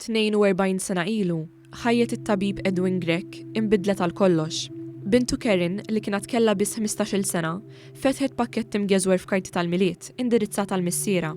42 sena ilu, ħajjet it-tabib Edwin Grech inbidlet għal kollox. Bintu Karen, li kien għad kellha biss ħmistax-il sena, fetħet pakkett imgeżwer f'karti tal-Milied indirizzat għal missierha.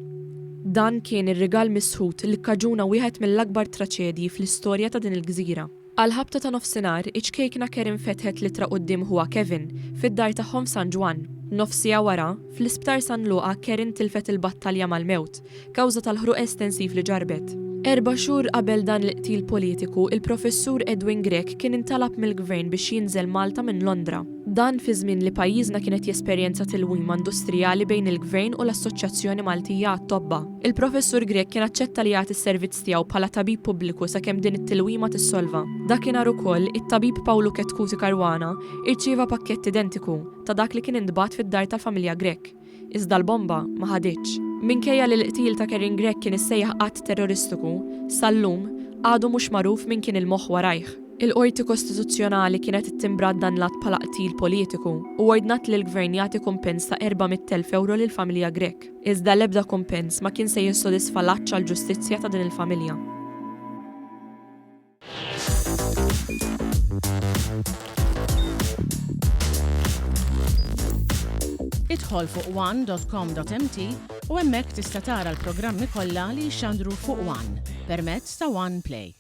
Dan kien ir-rigal misħut li kkaġuna wieħed mill-akbar traċedji fl-istorja ta' din il-gżira. Għall-ħabta ta' nofsinhar, iċ-ċkejkna Karen fetħet l-ittra quddiem ħuha Kevin, fid-dar tagħhom f'San Ġwann. Nofs siegħa wara, fl-Isptar San Luqa Karen tilfet il-battalja mal-mewt, kawża tal-ħruq estensiv li ġarrbet. Erba' xhur qabel dan l-qtil politiku, il-Professur Edwin Grech kien intalab mill-Gvern biex jinżel Malta minn Londra. Dan fi żmien li pajjiżna kien qed jesperjenza tilwima industrijali bejn il-Gvern u l-Assoċjazzjoni Maltija għat-Tobba. Il-Professur Grech kien aċċetta li jagħti s-servizz tiegħu bħala tabib pubbliku sakemm din it-tilwima tissolva. Dakinhar ukoll, it-tabib Pawlu Chetcuti Caruana irċieva pakkett identiku ta' dak li kien intbagħat fid-dar tal-familja Grech. Iżda l-bomba ma ħaditx. Minkejja li l-qtil ta' Karin Grech kien issejjaħ att terroristiku, sal-lum, għadu mhux magħruf min kien il-moħħ warajh. Il-Qorti Kostituzzjonali kienet ittimbrat dan l-att bħala qtil politiku u ordnat lill-Gvern jagħti kumpens ta' 400,000 ewro lill-familja Grech. Iżda l-ebda kumpens ma kien se jissodisfa l-għatx għall-ġustizzja ta' din il-familja. Idħol fuq one.com.mt u hemmhekk tista' tara l-programmi kollha li jixxandru fuq One permezz ta' One Play.